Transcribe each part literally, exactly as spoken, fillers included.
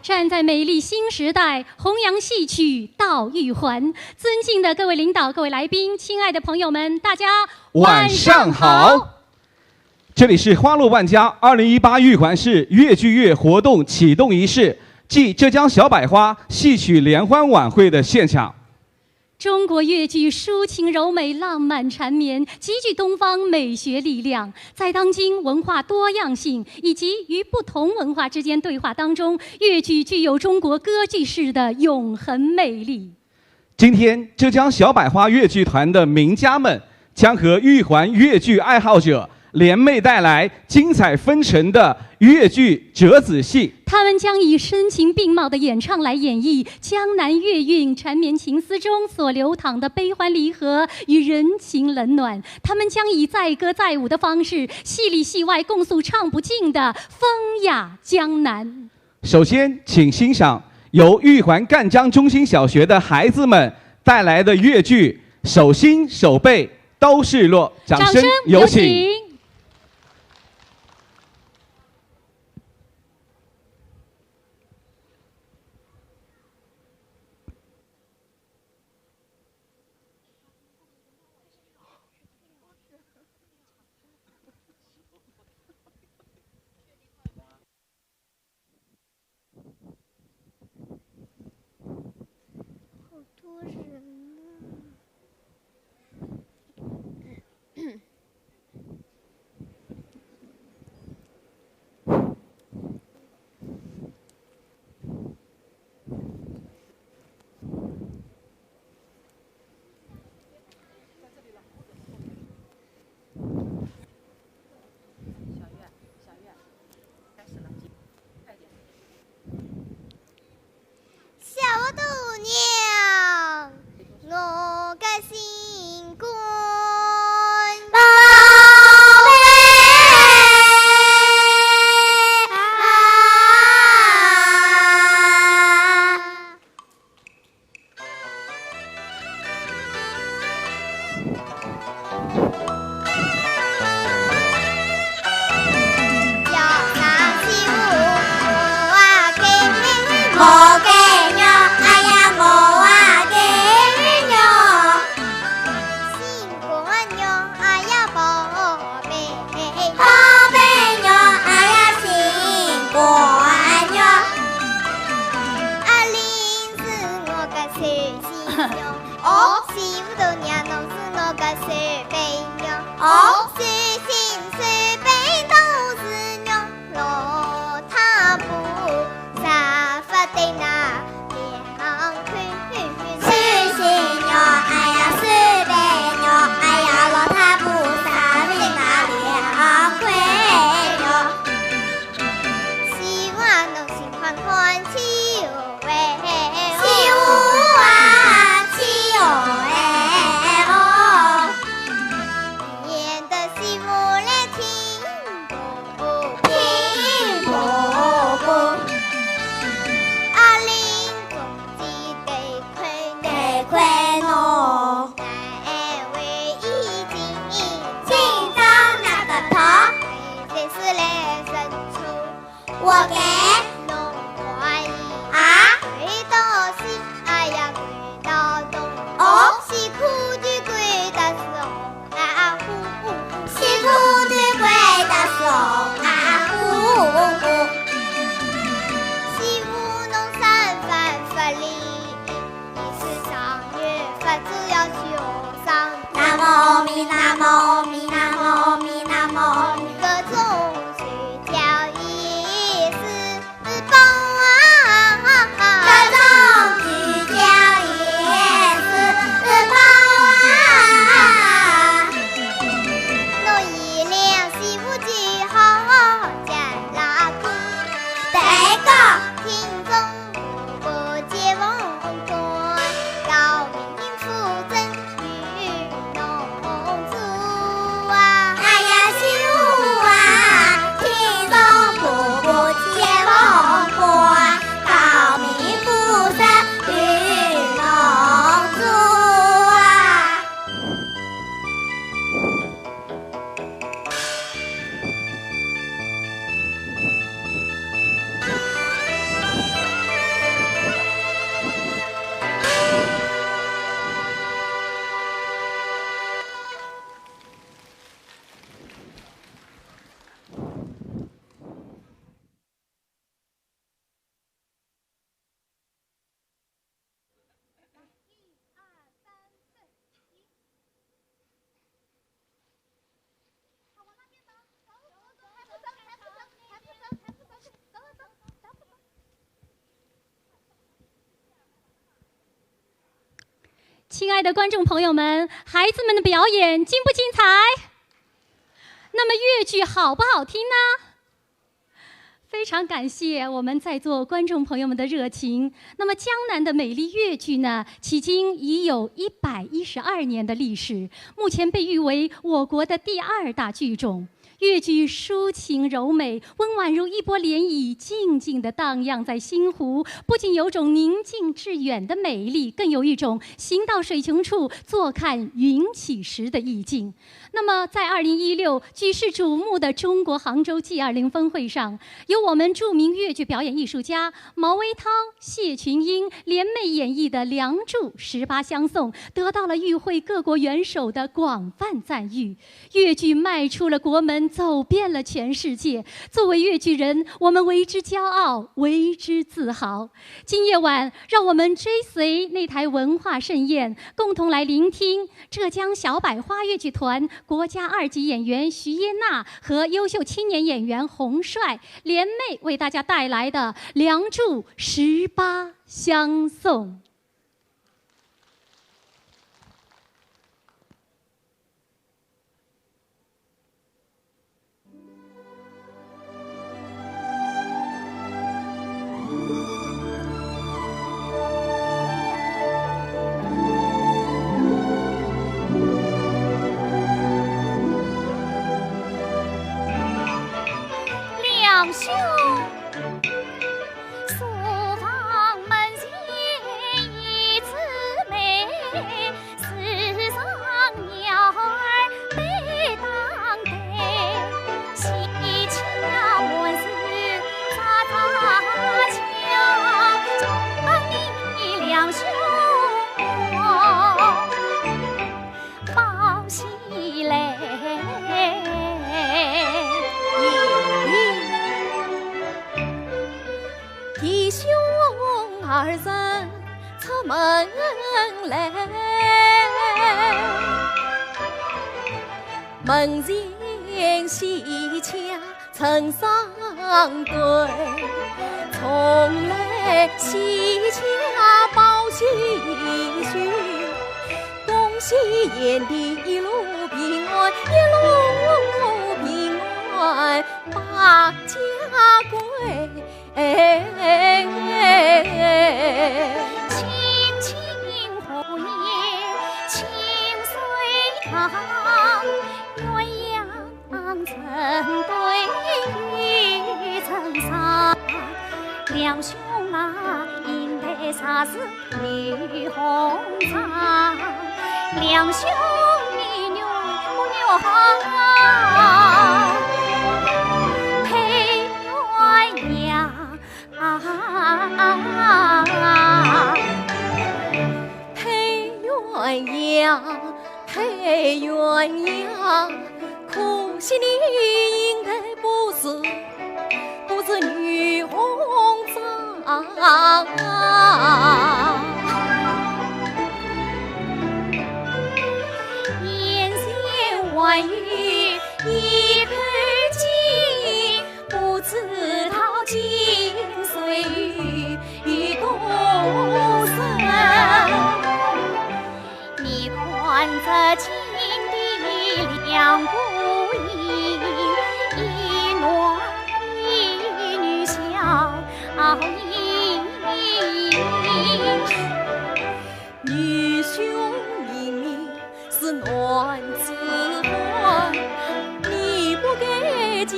站在美丽新时代，弘扬戏曲到玉环。尊敬的各位领导、各位来宾，亲爱的朋友们，大家晚上好。这里是花落万家二零一八玉环市越剧月活动启动仪式暨浙江小百花戏曲联欢晚会的现场。中国越剧抒情柔美、浪漫缠绵，极具东方美学力量。在当今文化多样性以及与不同文化之间对话当中，越剧具有中国歌剧式的永恒魅力。今天，浙江小百花越剧团的名家们将和玉环越剧爱好者联袂带来精彩纷呈的越剧折子戏。他们将以声情并茂的演唱来演绎江南月韵缠绵情思中所流淌的悲欢离合与人情冷暖。他们将以载歌载舞的方式，戏里戏外共诉唱不尽的风雅江南。首先，请欣赏由玉环赣江中心小学的孩子们带来的越剧《手心手背都是肉》，掌声有请。好多人呢。亲爱的观众朋友们，孩子们的表演精不精彩？那么越剧好不好听呢？非常感谢我们在座观众朋友们的热情。那么江南的美丽越剧呢，迄今已有一百一十二年的历史，目前被誉为我国的第二大剧种。越剧抒情柔美，温婉如一波涟漪，静静地荡漾在星湖，不仅有种宁静致远的美丽，更有一种行到水穷处，坐看云起时的意境。那么，在二零一六举世瞩目的中国杭州 G 二零峰会上，由我们著名越剧表演艺术家毛维涛、谢群英联袂演绎的《梁祝》十八相送，得到了与会各国元首的广泛赞誉。越剧迈出了国门，走遍了全世界。作为越剧人，我们为之骄傲，为之自豪。今夜晚，让我们追随那台文化盛宴，共同来聆听浙江小百花越剧团国家二级演员徐耶娜和优秀青年演员洪帅联袂为大家带来的《梁祝》十八相送。梁兄，书房门前一枝梅，树上鸟儿背当对，喜鹊满树喳喳叫，望你梁兄抱起来。弟兄二人出门来，门前喜鹊成双对，蓬莱喜鹊报喜讯，恭喜贤弟一路平安，一路平安把家归。 青青河沿清水塘，鸳鸯成对又成双。梁兄啊，饮杯茶是 女红妆，梁兄你愿不愿配鸳鸯？配鸳鸯，配鸳鸯，可惜你应该不是 不是女红妆。眼前还有一口井，不知道井水有多深。 你看这井底两个影，一男一女笑盈盈。女兄明明是男子汉，你不该叫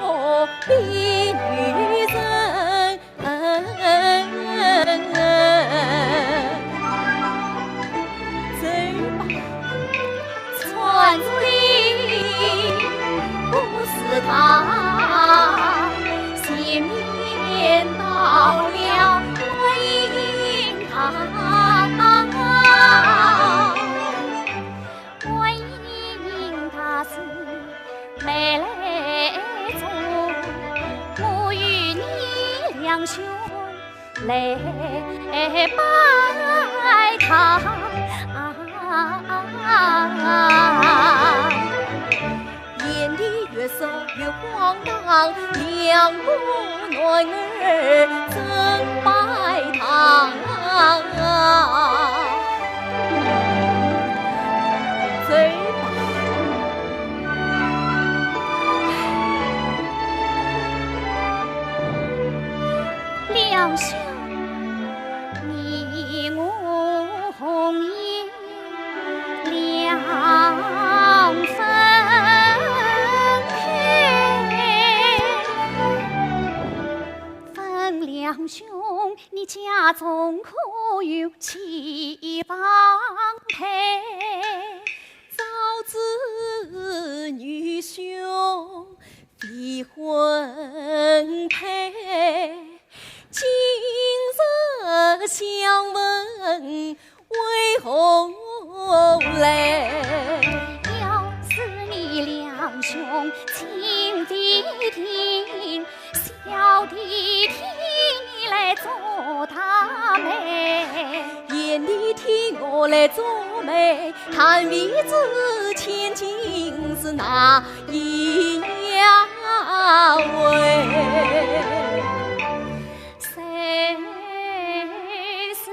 我比女人。 走吧，船子里不是他，前面到了观音堂。观音大士 眉来中，我与你两兄来拜堂。眼里月色月光堂，两个男儿真拜堂。兄，你我红颜两分配。问良兄，你家中可有妻房配？早知女兄 未婚配，今日相问为何来？要是你两兄请弟听，小弟替你来做大媒。愿你替我来做媒， 探未知千金是哪一位？谁是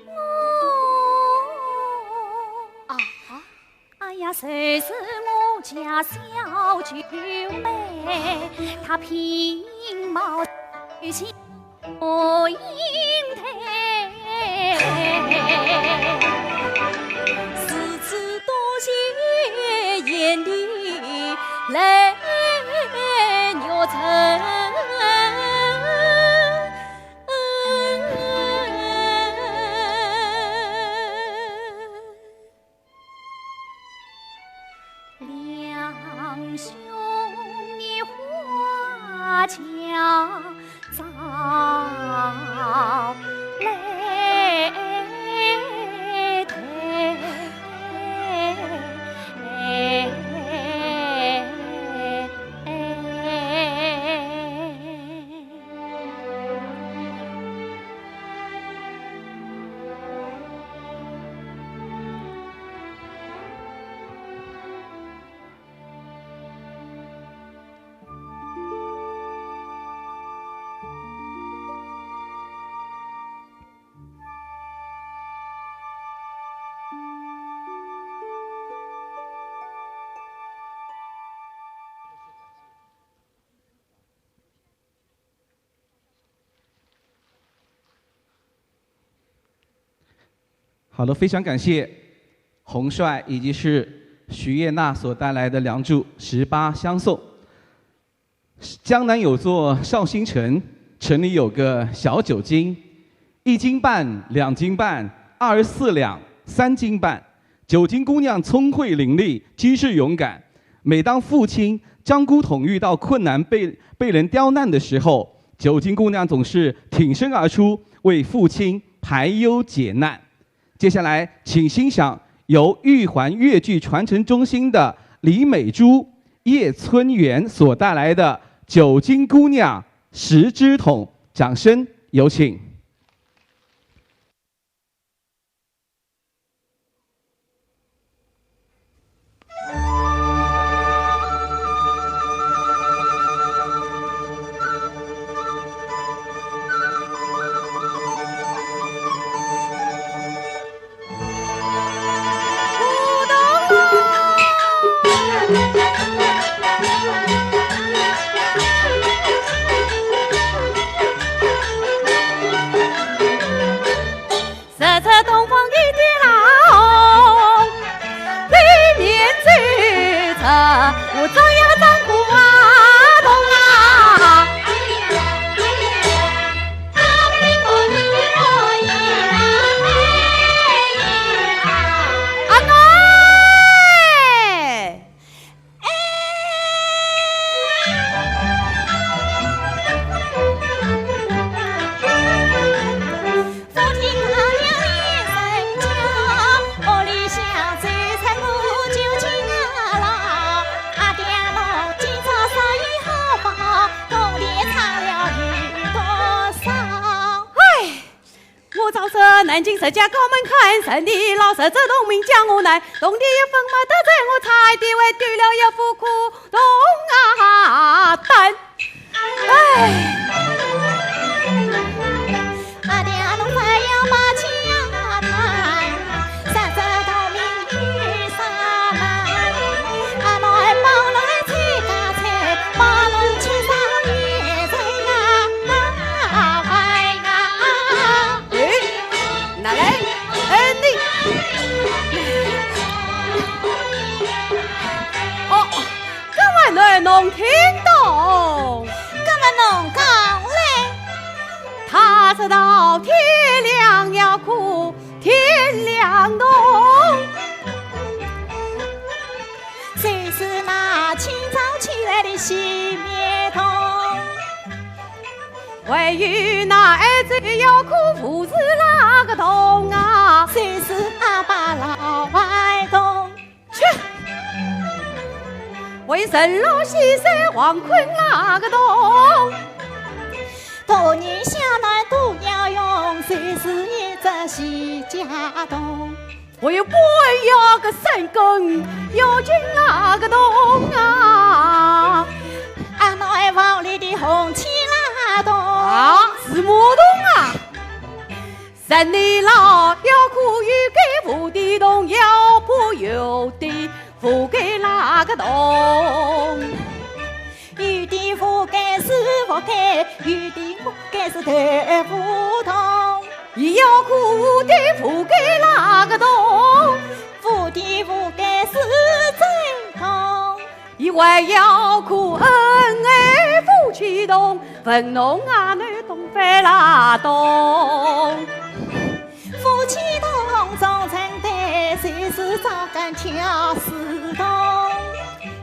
我？啊，哎呀，谁是我家小九妹？她品貌秀气 我应对。如此多谢贤弟来玉成。 良兄，你花轿早来退。 好的，非常感谢洪帅以及是徐月娜所带来的《梁祝》十八相送。江南有座绍兴城，城里有个小九斤，一斤半、两斤半、二十四两、三斤半。九斤姑娘聪慧伶俐，机智勇敢。每当父亲张姑统遇到困难被，被人刁难的时候， 九斤姑娘总是挺身而出，为父亲排忧解难。接下来，请欣赏由玉环越剧传承中心的李美珠、叶春元所带来的《九斤姑娘》《十指筒》，掌声有请。 日出东方一点红，对面走着我照样张姑啊童啊。阿哎！ 哎， 我早在南京石家高门看，城里老实这农民将我难，农田一分没得在我采，地位丢了一副苦痛啊担。哎。囡，侬听懂？搿么侬讲嘞？他说道：天亮要哭，天亮痛。就是那清早起来的洗面桶。还有那儿子要哭，父子那个痛啊。就是阿爸老外痛。 去！为人老先生黄坤那个洞。大人小囡都要用，就是一只洗脚桶。还有半夜个三更要进那个洞啊。阿囡房里的红漆拉洞。啊，是马桶啊。 十年老要哭，有个无底洞，要不有的覆盖那个洞。有的覆盖是覆盖，有的覆盖是豆腐桶。要哭的覆盖那个洞，无的覆盖是真洞。 伊还要哭恩爱夫妻洞，问侬阿囡懂勿啦懂？夫妻洞中成对，就是早干挑事洞。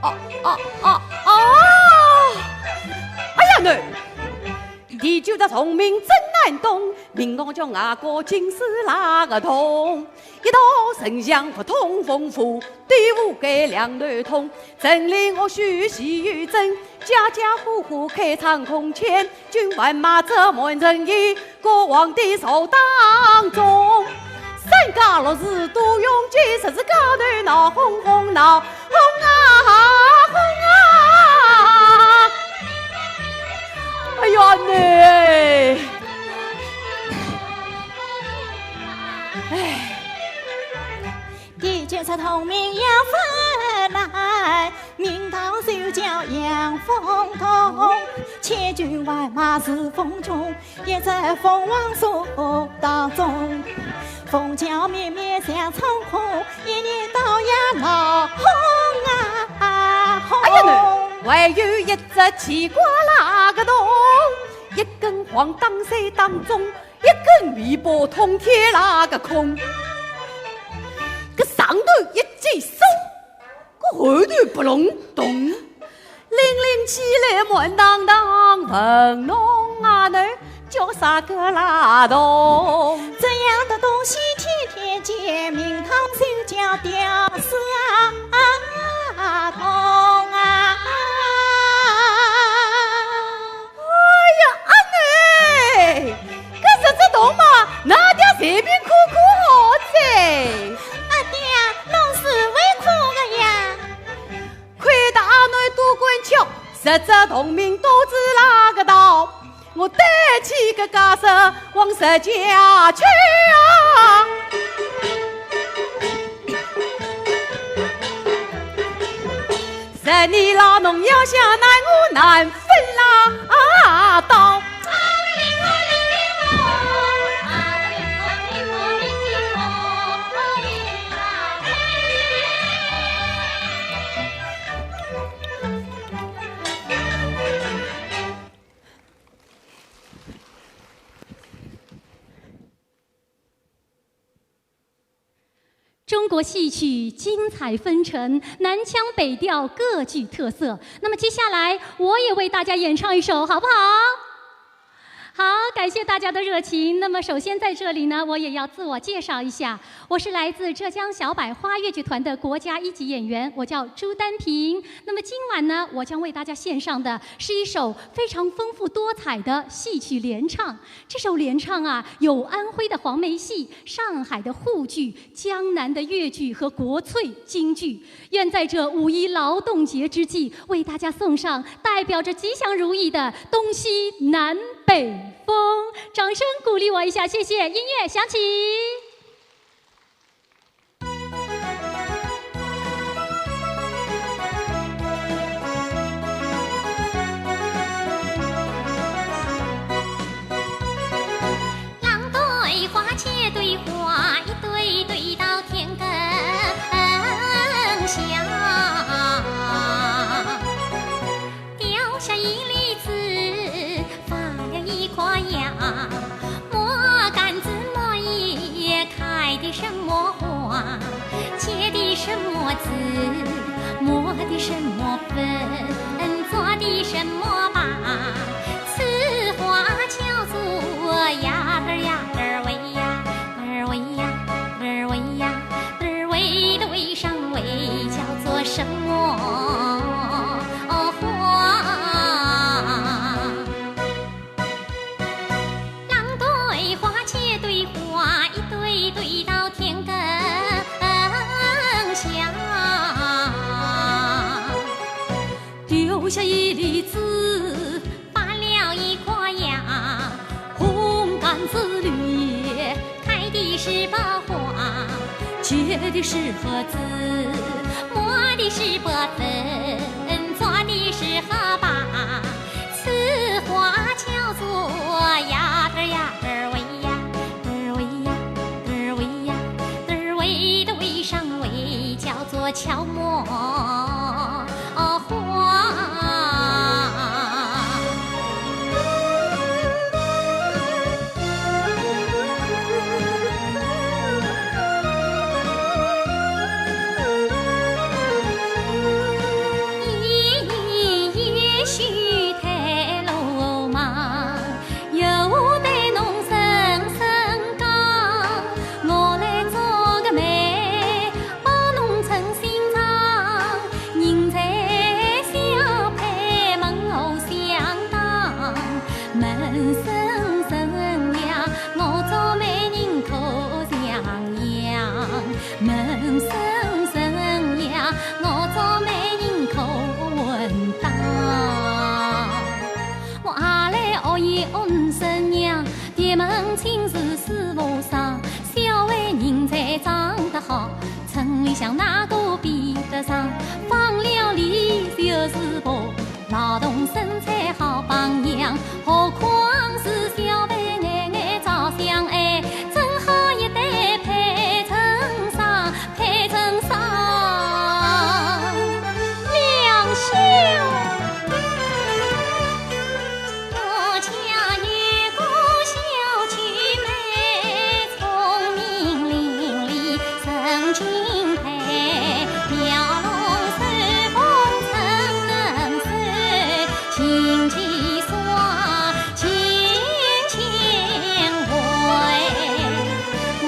哦哦哦哦！哎呀，囡，你就这聪明真难懂，明我叫阿哥进士那个洞，一道丞相不通风府， 对付该两头痛，城里我许西游镇，家家户户开仓空钱，军万马车满城里，各皇帝朝当中。三家六世都用计，十字街头闹哄哄，闹哄啊哄啊！哎呀，你，哎。 地界上同名杨峰来，名道就叫杨峰通。千军万马是风中，一只凤凰树当中。凤叫咩咩响冲空，一年到夜闹哄啊哄。哎呀，还有一只奇怪那个洞，一根黄当山当中， 一根尾巴通天那个空，搿上头一记松，搿后头不隆咚，拎拎起来满当当，问侬阿囡叫啥个啦咚？这样的东西天天见，名堂就叫吊死啊咚啊！ 哎呀，阿囡，搿十只洞嘛，㑚爹随便看看好哉。阿爹，侬是会看个呀？亏得阿囡多关窍，十只洞名都知哪个道，我带起个家事往实家去啊。 十年老农要下难，我难分啦啊刀。 中国戏曲精彩纷呈，南腔北调各具特色。那么接下来我也为大家演唱一首，好不好？好，感谢大家的热情。那么首先在这里呢，我也要自我介绍一下，我是来自浙江小百花越剧团的国家一级演员，我叫朱丹萍。那么今晚呢，我将为大家献上的是一首非常丰富多彩的戏曲联唱。 这首联唱啊，有安徽的黄梅戏、上海的沪剧、江南的越剧和国粹京剧。愿在这五一劳动节之际，为大家送上代表着吉祥如意的东西南北风。掌声鼓励我一下，谢谢。音乐响起。 狼对花，雀对花，一对对到天更响。我们做的什么吧？此花叫做呀嘚儿呀嘚儿喂呀，嘚儿喂呀，嘚儿喂呀，嘚儿喂的喂上喂，叫做什么花？郎对花，姐对花，一对对到天更下。丢下一粒子，发了一颗芽，红甘子绿叶，开的是白花，结的是核子，磨的是白粉，做的是河把。此花叫做呀嘚儿呀嘚儿喂呀，嘚儿喂呀，嘚儿喂呀，嘚儿喂的喂上喂，叫做乔木花。也许太鲁莽，有话对侬深深讲，我来做个媒，把侬称心上，人在小配门后相当，门生生呀，我做媒人可像样，门生生呀，我做媒人可稳当。 我阿来学一学五十娘，铁门亲事师傅上，小孩人才长得好，村里向哪个比得上？放了里就是婆，劳动身材好榜样，何况是小孩眼眼照相哎，真好一对配成双。 配成双。两兄，我家有个小舅妹，聪明伶俐真敬佩，描龙绣凤怎能收，琴棋书画尽精会。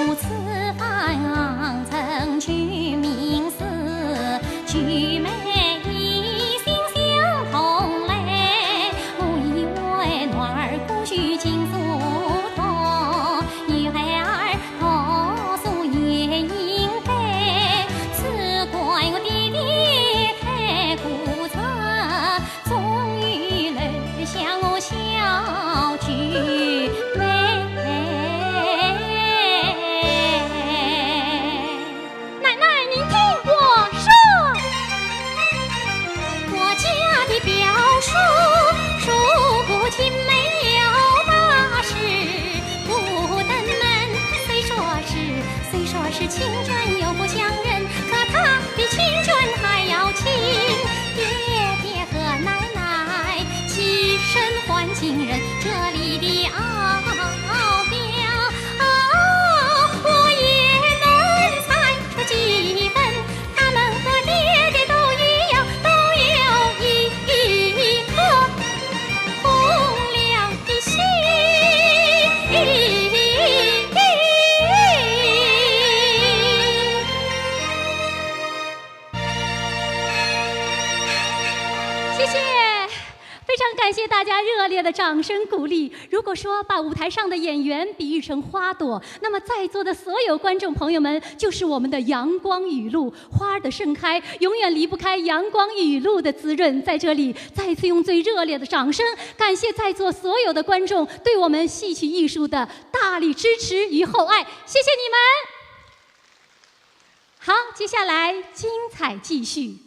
我此 番成就名师，舅妹一心相同来，我已为男儿歌序尽疏通，女孩儿读书也应该，只怪我爹爹太固执， 终于留下我小舅妹。奶奶，您听我说。我家的表叔，叔父青梅有大事，不登门，虽说是，虽说是亲眷又不相认，可他比亲眷还要亲。爹爹 和奶奶几声唤亲人，这里的奥妙，我也能猜出几分。他们和爹爹都一样，都有一颗红了的心。 谢谢，非常感谢大家热烈的掌声鼓励。如果说把舞台上的演员比喻成花朵，那么在座的所有观众朋友们就是我们的阳光雨露，花儿的盛开永远离不开阳光雨露的滋润。在这里再次用最热烈的掌声，感谢在座所有的观众对我们戏曲艺术的大力支持与厚爱，谢谢你们。 好，接下来精彩继续。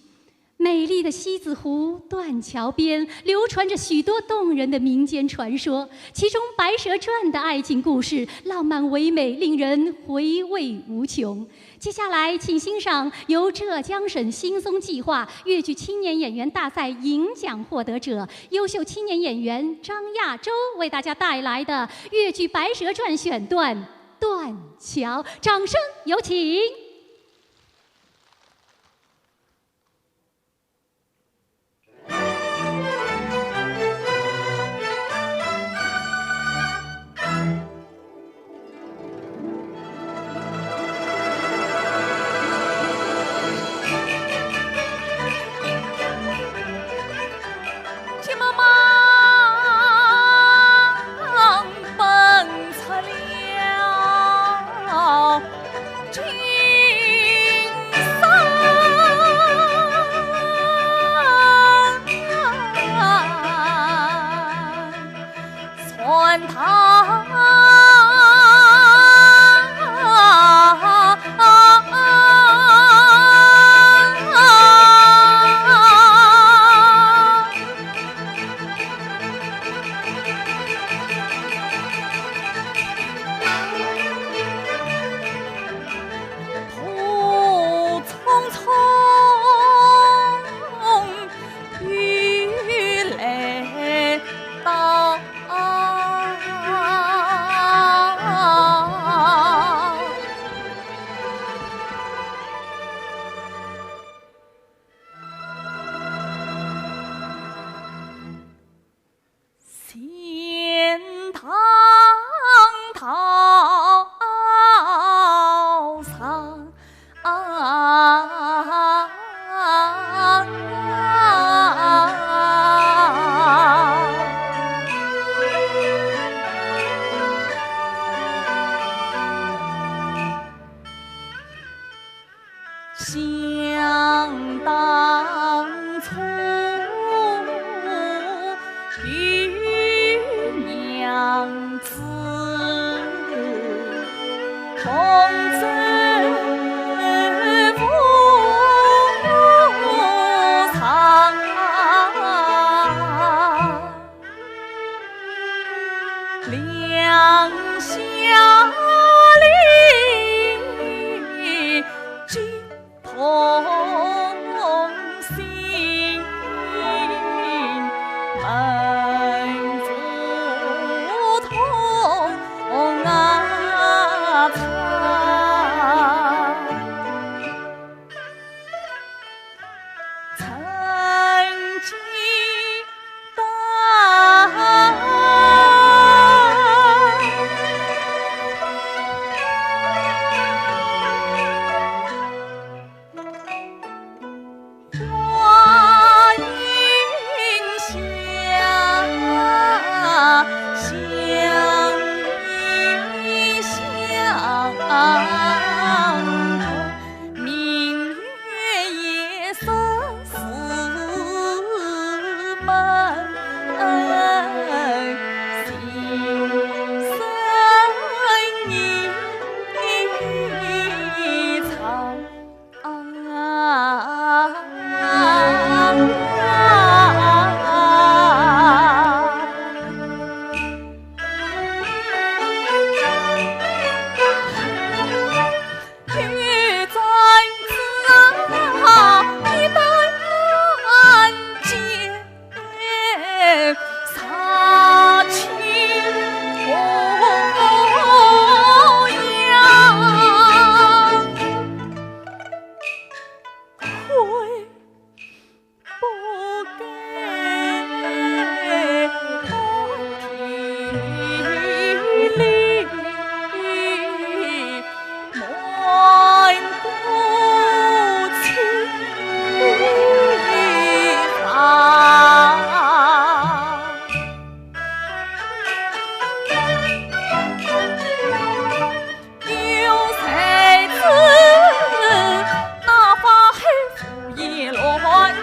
美丽的西子湖断桥边，流传着许多动人的民间传说，其中《白蛇传》的爱情故事浪漫唯美，令人回味无穷。接下来，请欣赏由浙江省新松计划越剧青年演员大赛银奖获得者、优秀青年演员张亚洲为大家带来的越剧《白蛇传》选段 断桥，掌声有请。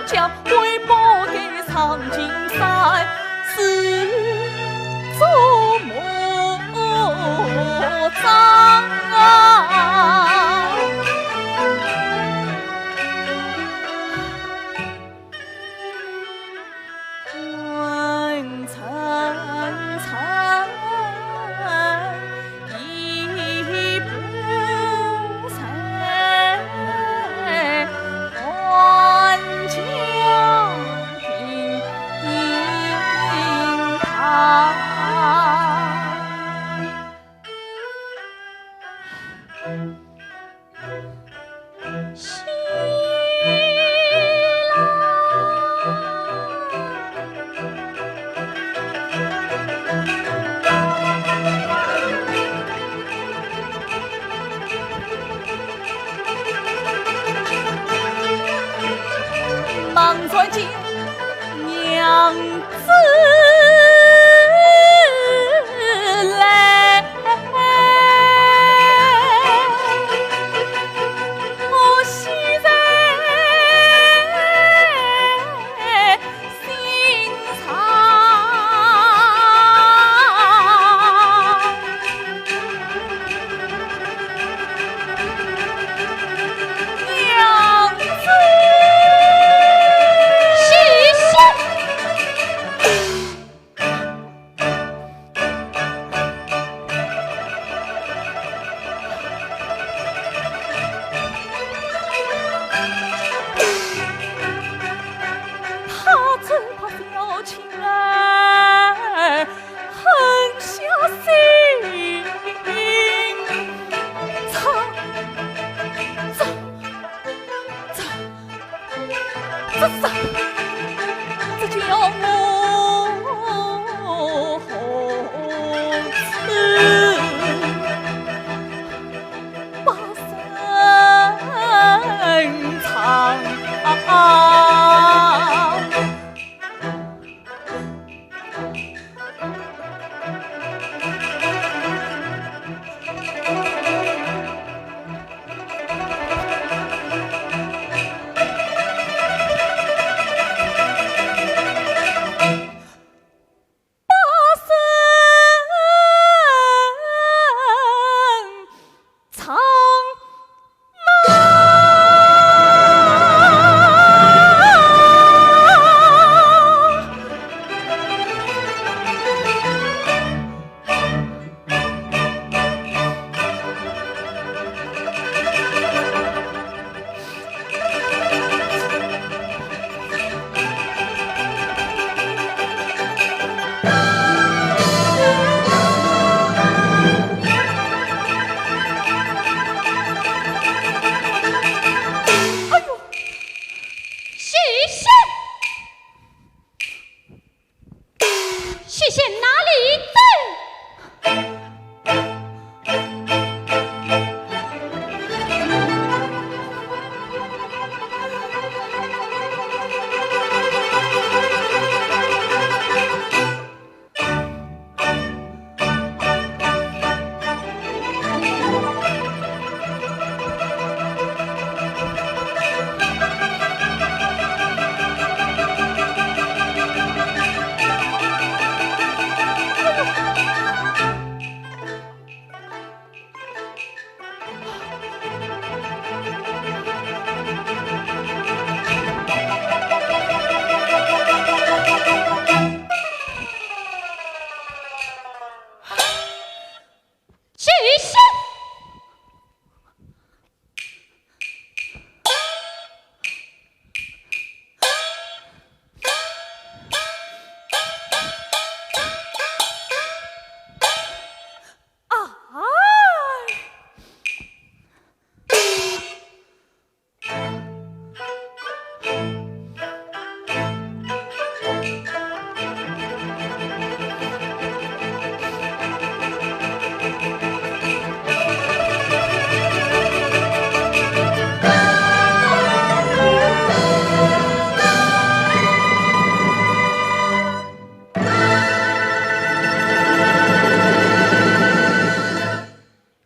叫为不给唱金山是做魔障啊。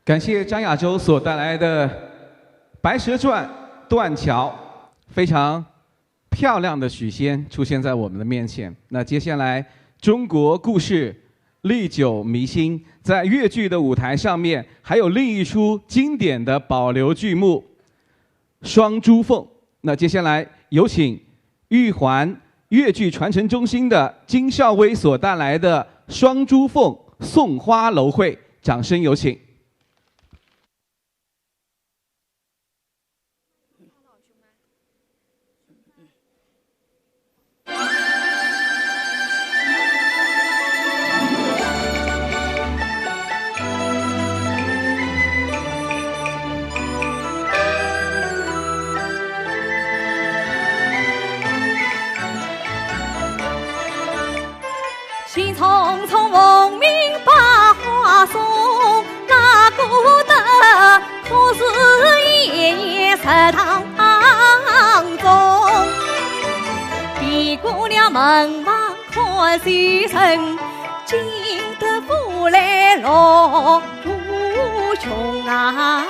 感谢张亚洲所带来的《白蛇传》断桥，非常漂亮的许仙出现在我们的面前。那接下来，中国故事历久弥新，在越剧的舞台上面，还有另一出经典的保留剧目《双珠凤》。那接下来有请玉环越剧传承中心的金少威所带来的《双珠凤》送花楼会，掌声有请。 兴冲冲凤鸣百花送，哪顾得可是一夜十堂中。别过了门房看时辰，进得府来乐无穷啊。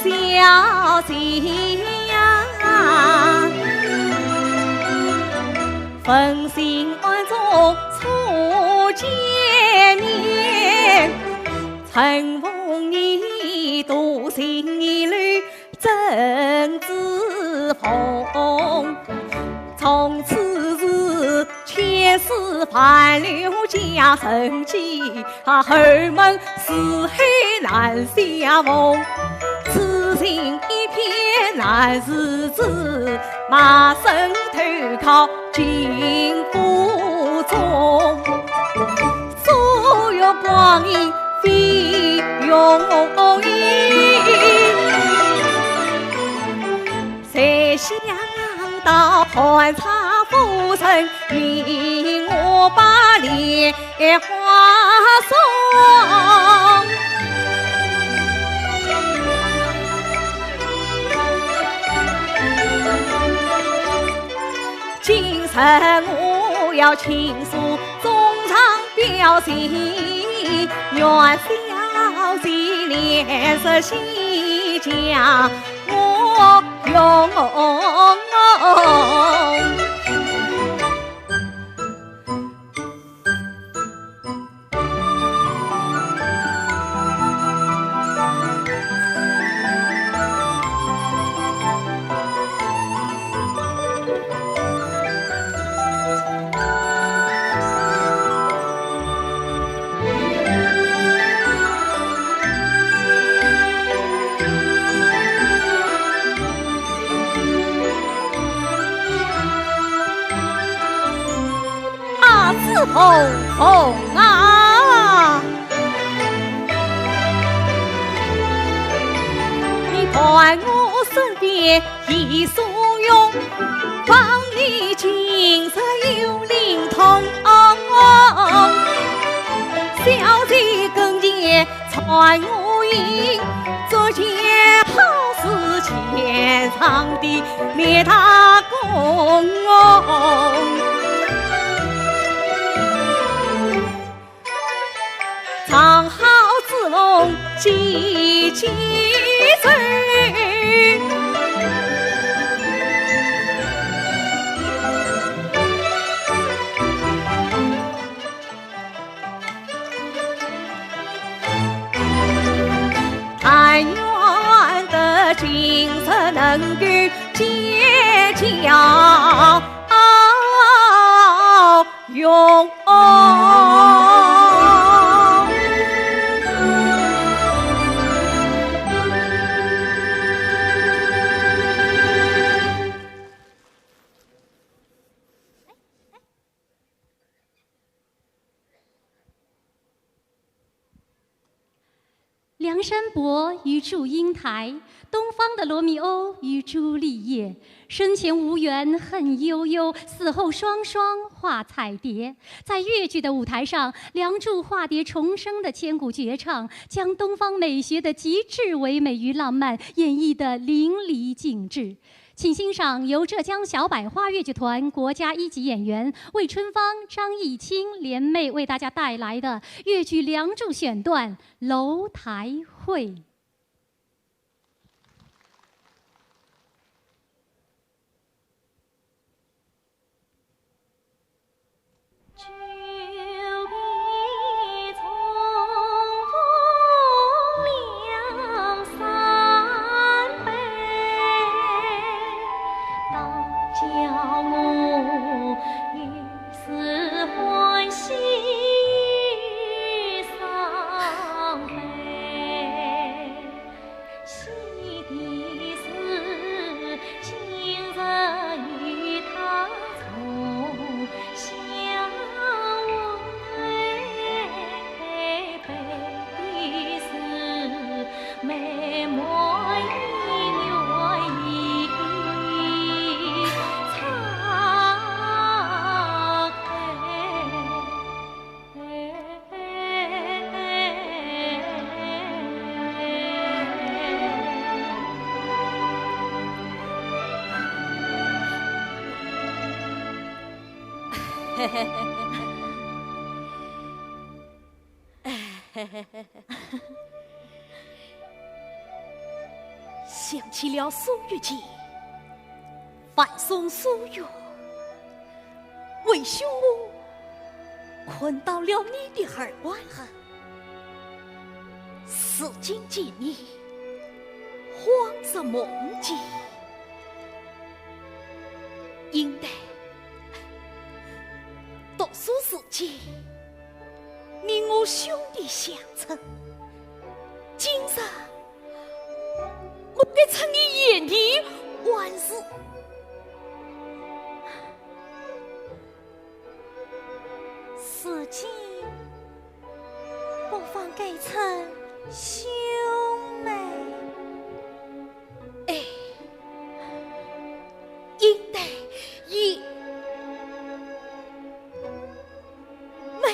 小姐呀，问讯暗中初见面，承蒙你多情留 真珠凤，从此是千丝万缕皆成机，啊，后门四海难相逢。此情一片难自制，卖身投靠金府中。 所有光阴费用银，谁想到寒窗浮生，你我把莲花送。 今日我要亲书中堂表谢，愿小姐怜惜西家无用。 啊，子凤凤啊，你伴我身边一生永，望你今日有灵通。小姐跟前 传我音，做件好事千丈的立大功。唱好子龙姐姐走。 但愿得今日能够结交用。 梁山伯与祝英台，东方的罗密欧与朱丽叶，生前无缘恨悠悠，死后双双化彩蝶。在越剧的舞台上，梁祝化蝶重生的千古绝唱，将东方美学的极致唯美与浪漫演绎得淋漓尽致。请欣赏由浙江小百花越剧团国家一级演员魏春芳、张艺清联袂为大家带来的越剧《梁祝》选段《楼台会》。想起了苏玉琴，樊松苏玉，为兄我看到了你的耳环痕，如今见你，恍若梦境。应该读书时节，你我兄弟相称，今日 我该称你贤弟还是？如今不妨改称兄妹。哎，应该贤妹。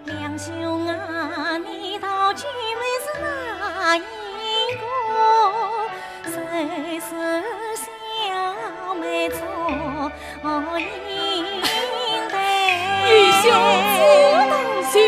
梁兄啊，你道君妹是哪一个？谁是小妹左右的？你想知道就是。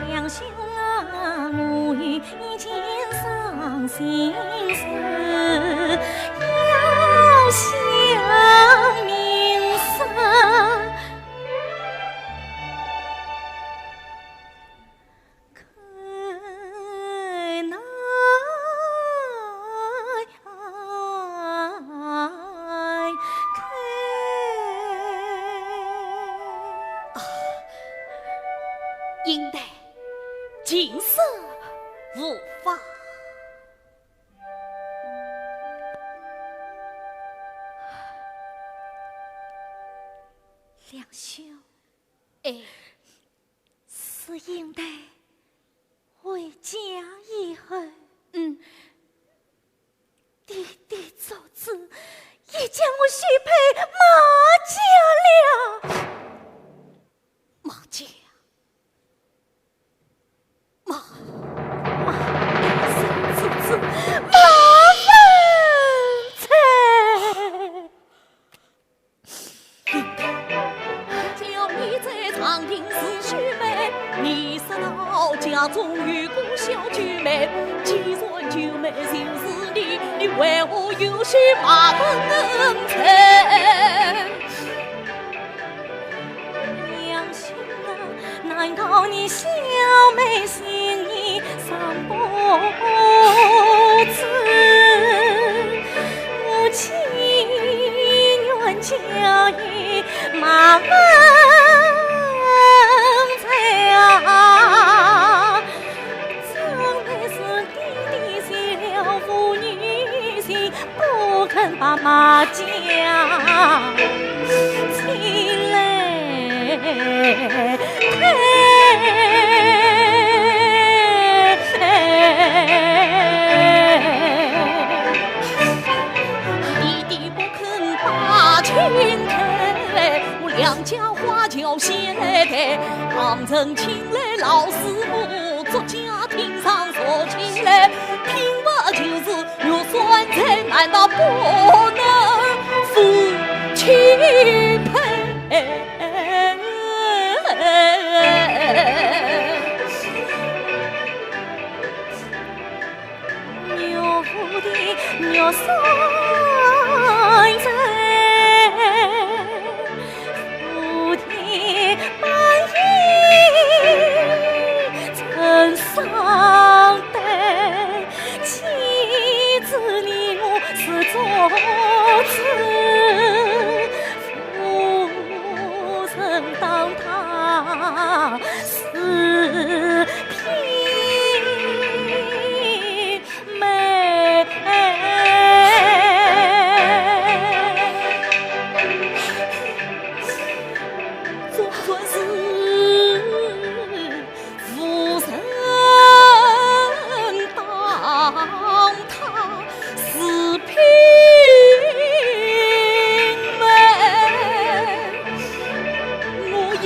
梁兄啊，我有一件伤心事。琴瑟无妨。梁兄，哎，是英台回家以后，嗯，爹爹做主，已将我许配马家了。马家？马，马，马文才。叫你在长亭是兄妹，你说到家中有个小九妹，既然九妹就是你，你为何又许马文才？娘亲啊，难道你小妹心意 尚不知，我情愿嫁与马文才啊！真乃是爹爹绝了父女情， 不肯把马家请来退。爹爹不肯把请退，我梁家花轿先来抬，唐僧请来老师傅，祝家厅上坐起来，听吧就是 玉山财难道不能夫妻配？岳父的玉山财，父的本意怎伤得 妻子你我是做主，夫人当她是平妹。总算是 夫人当她是平妹，我也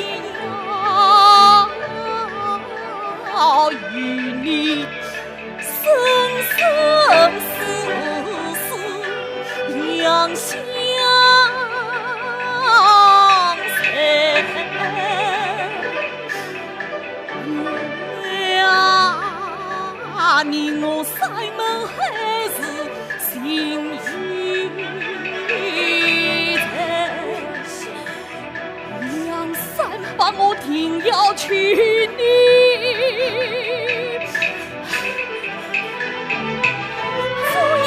要与你生生世世两相随。 呀，你我山盟海誓，心有在。梁山伯，我定要娶你做英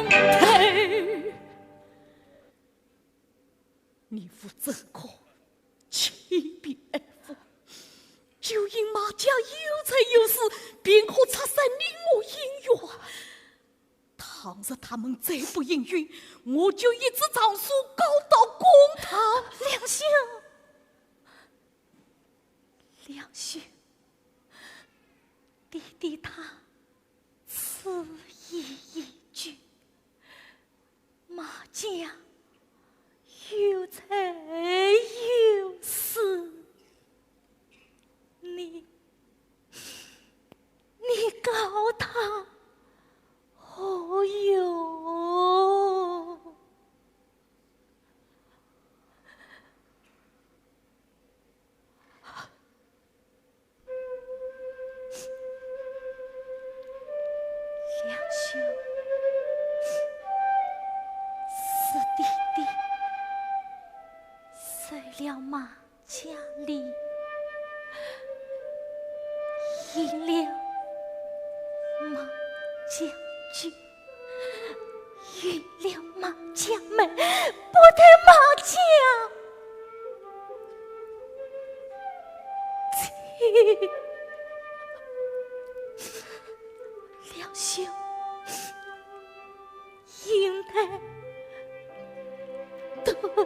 台。 你父怎可轻易爱父？就因马家有财有势，便可拆散你我姻缘。倘若他们再不应允，我就一支长须告到公堂。梁兄，梁兄，爹爹他此意已决。 马家有财有势，你，你告他何用？ 梁兄，是爹爹收了马家礼，应了马家酒， 应了马家媒，不得马家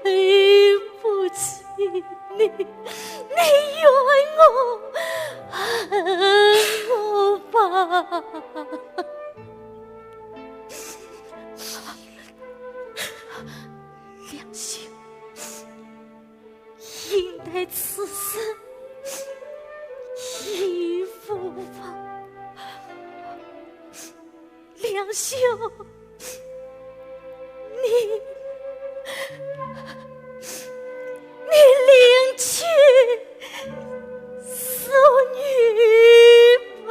对不起你，你怨我恨我吧。梁兄，应待此生一无吧。梁兄，你，你另娶淑女吧。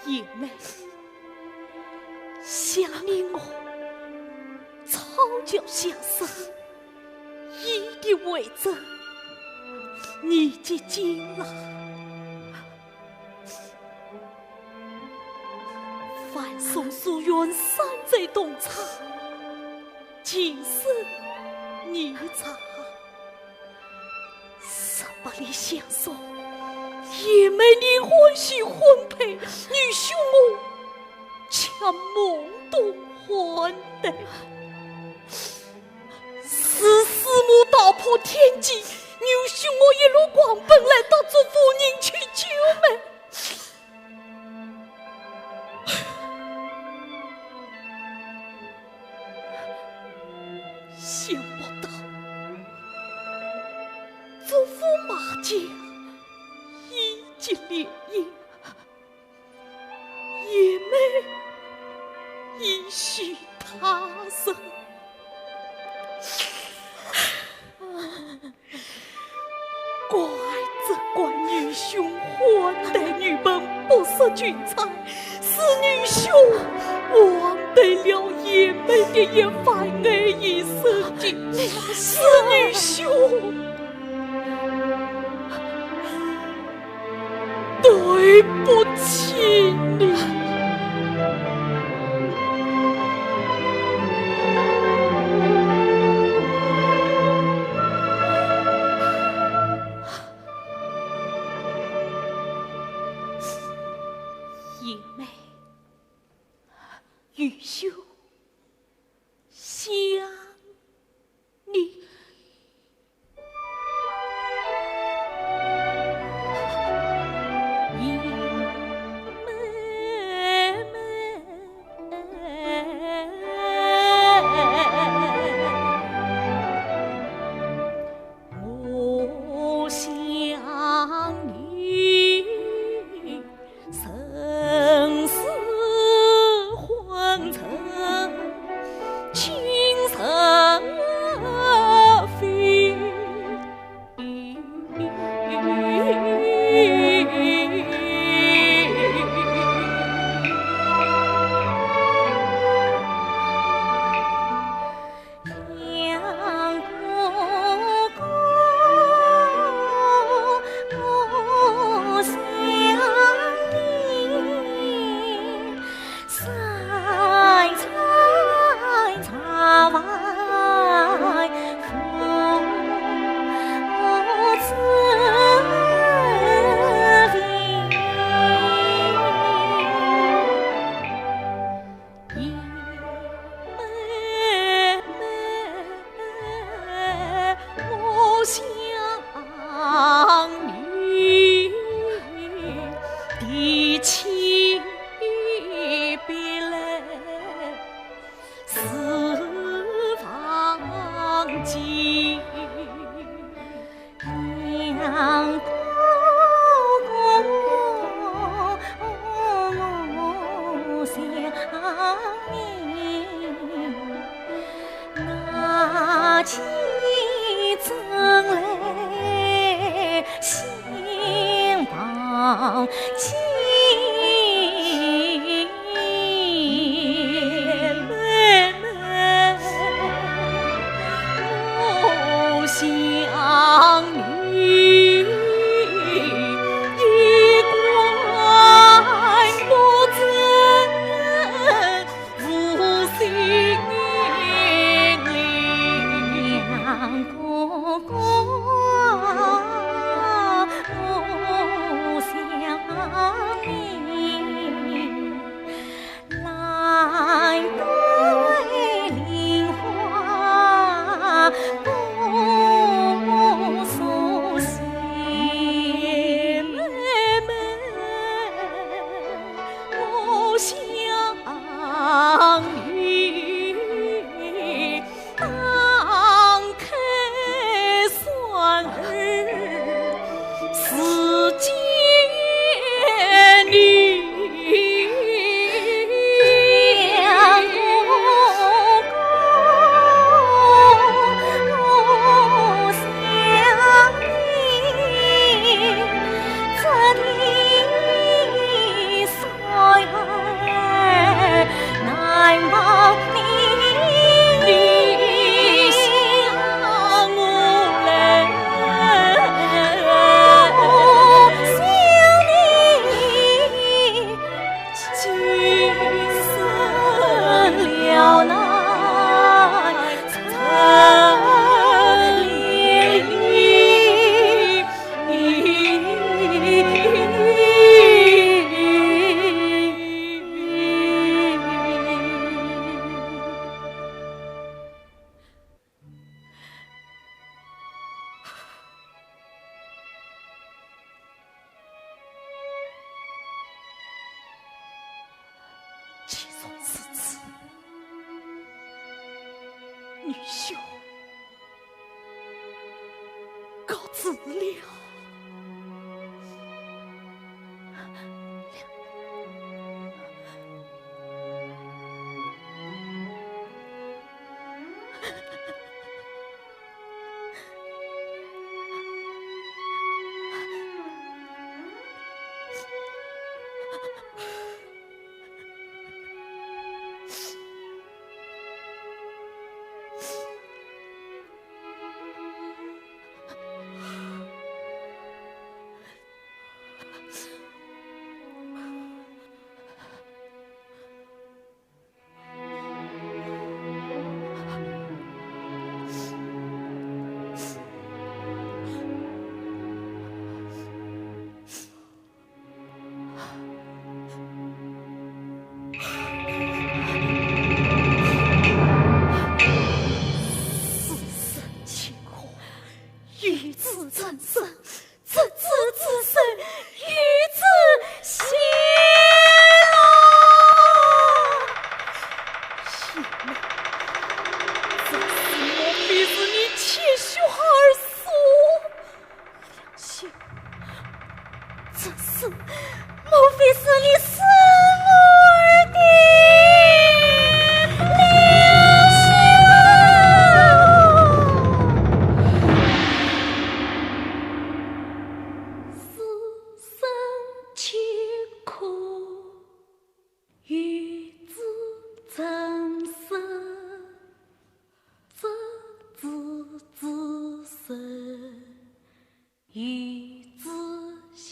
贤妹，想你我草桥相识，一点为证，年纪轻了。凡送书院三载同窗，今生你茶。十八里相送，贤妹你欢喜婚配，愚兄我却懵懂换代。是师母踏破天际，愚兄我一路狂奔来到祝夫人去救命。 想不到，祝夫马家已结连姻，贤妹已许他人。 怪只怪愚兄换代女朋不识群才，是愚兄枉得了贤妹的一番爱意深情，是愚兄 对不起你。贤妹，愚兄想你。死了。死生契阔，与子成生，执子之手，与子偕老。贤妹，这诗莫非是你气血而所？ 良心，这诗莫非是你生我儿的良心啊？死生契阔，与子成生，执子之手， 与子偕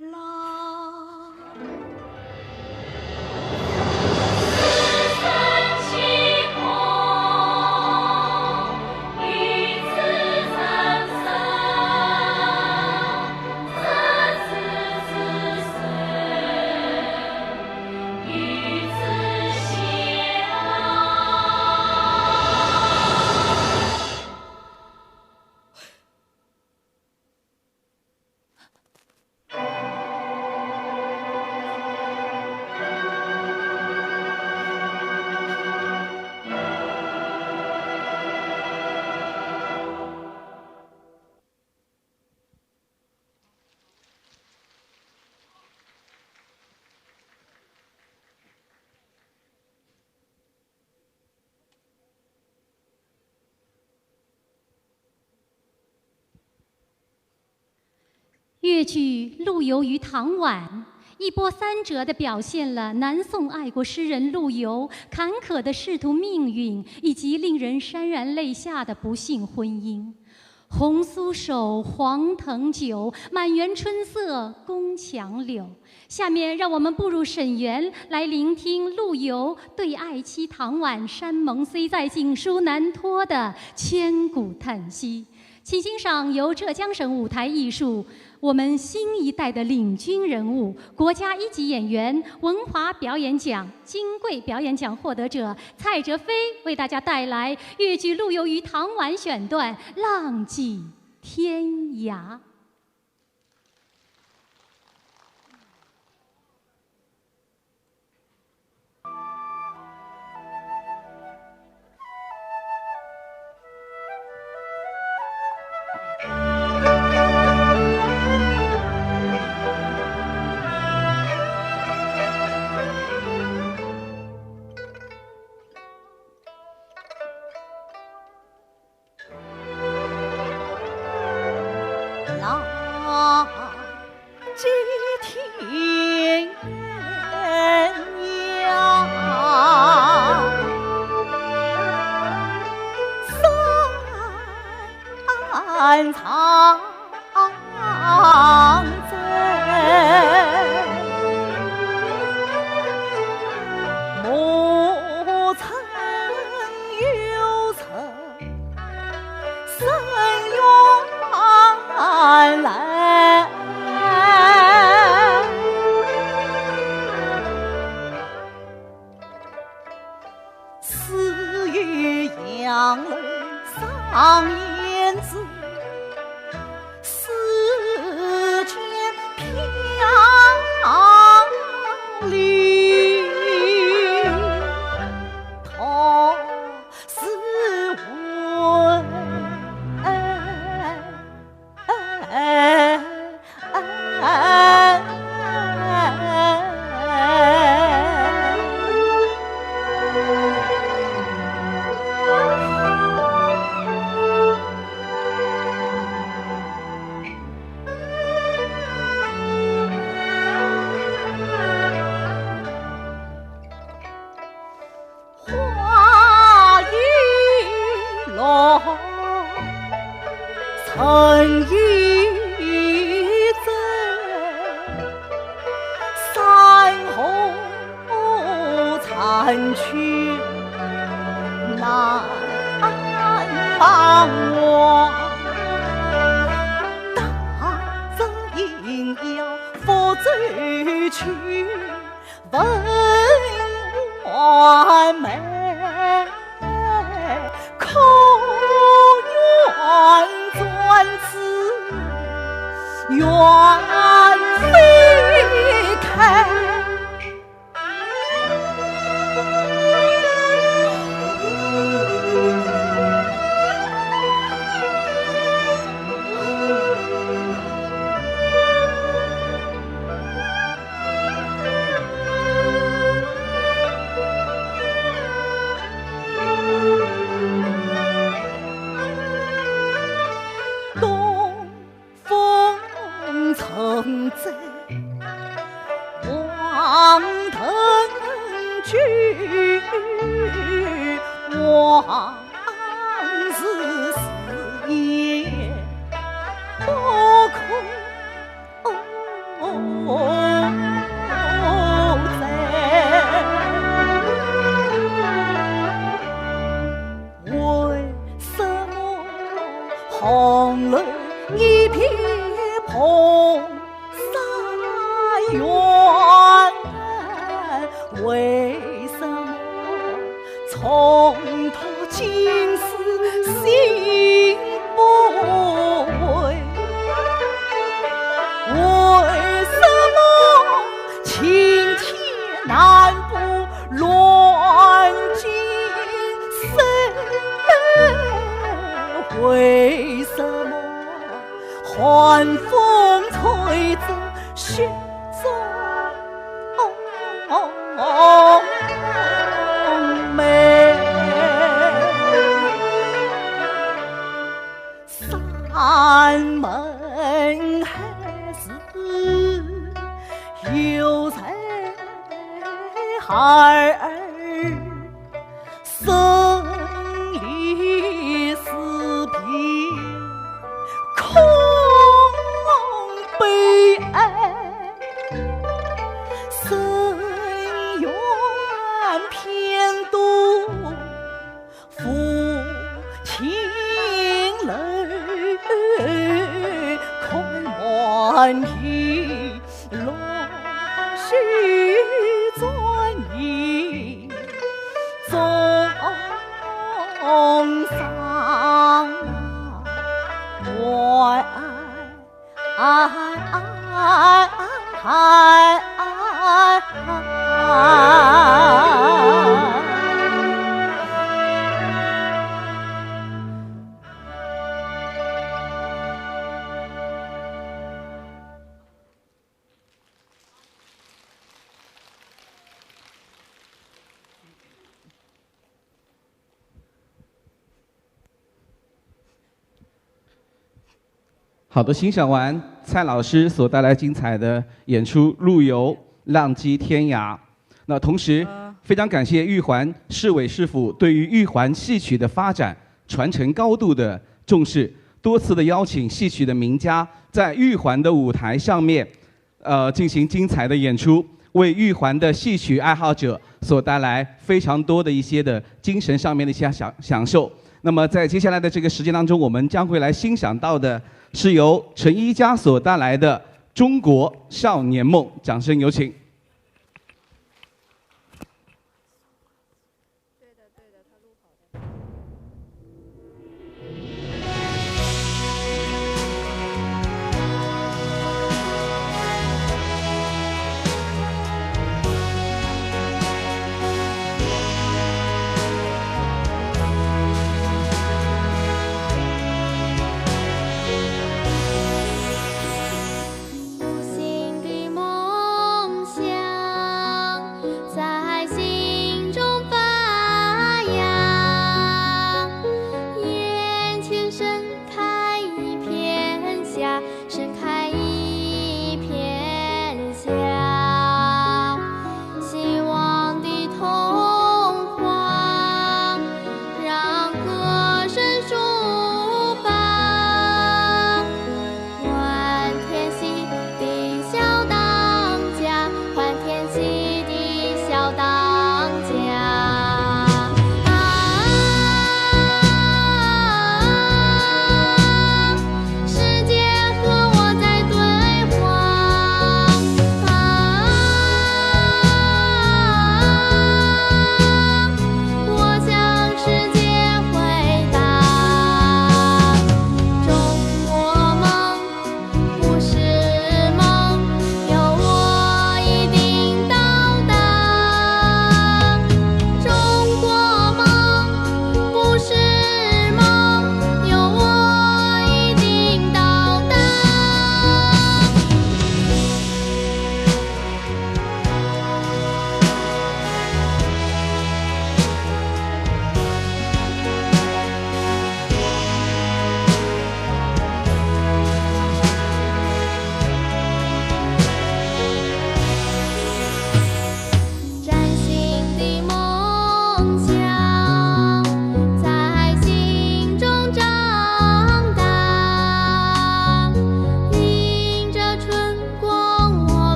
老。越剧《陆游与唐婉》，一波三折地表现了南宋爱国诗人陆游坎坷的仕途命运，以及令人潸然泪下的不幸婚姻。 红酥手，黄藤酒，满园春色宫墙柳。下面让我们步入沈园，来聆听陆游对爱妻唐婉山盟虽在，锦书难托的千古叹息。请欣赏由浙江省舞台艺术我们新一代的领军人物，国家一级演员、文华表演奖、金桂表演奖获得者蔡哲飞为大家带来越剧《陆游与唐婉》选段《浪迹天涯》。走去问完媒，可愿转此园飞开。 东 风曾在黄藤居，往事似烟不可再。 为什么红楼一片蓬纱远？为什么重读经史心不悔？为什么青天难不 乱尽身，为什么寒风吹着雪中梅？山盟海誓又在 孩儿生离死别，空悲哀，深怨偏多 抚琴楼，看满地落雪，转移中伤怀。 好的，欣赏完蔡老师所带来精彩的演出《陆游·浪迹天涯》。那同时，非常感谢玉环市委市府对于玉环戏曲的发展、传承高度的重视，多次的邀请戏曲的名家在玉环的舞台上面 呃，进行精彩的演出，为玉环的戏曲爱好者所带来非常多的一些的精神上面的一些享-享受。那么在接下来的这个时间当中，我们将会来欣赏到的是由陈一佳所带来的《中国少年梦》，掌声有请。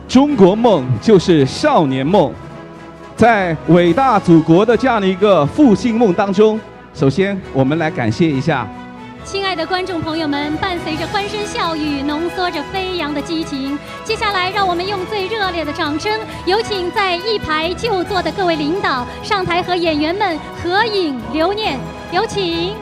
中国梦就是少年梦，在伟大祖国的这样的一个复兴梦当中，首先我们来感谢一下。亲爱的观众朋友们，伴随着欢声笑语，浓缩着飞扬的激情，接下来让我们用最热烈的掌声，有请在一排就坐的各位领导上台和演员们合影留念，有请。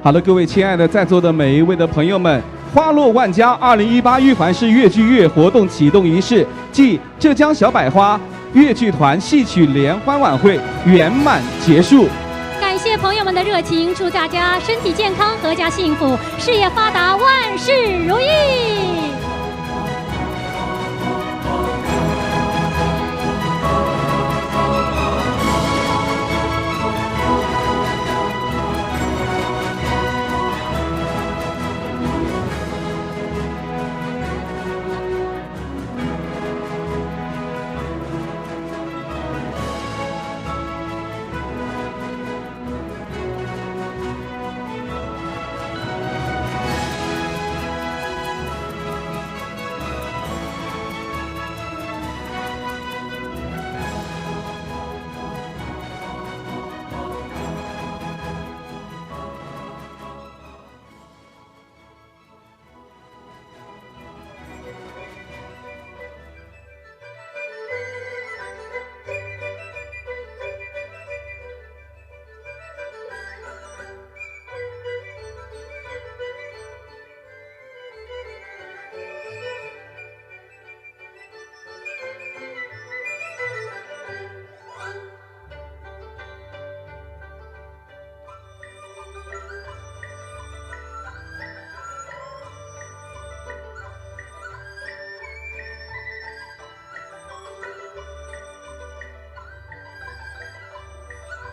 好了，各位亲爱的在座的每一位的朋友们，花落万家二零一八玉环市越剧月活动启动仪式暨浙江小百花越剧团戏曲联欢晚会圆满结束。感谢朋友们的热情，祝大家身体健康，阖家幸福，事业发达，万事如意。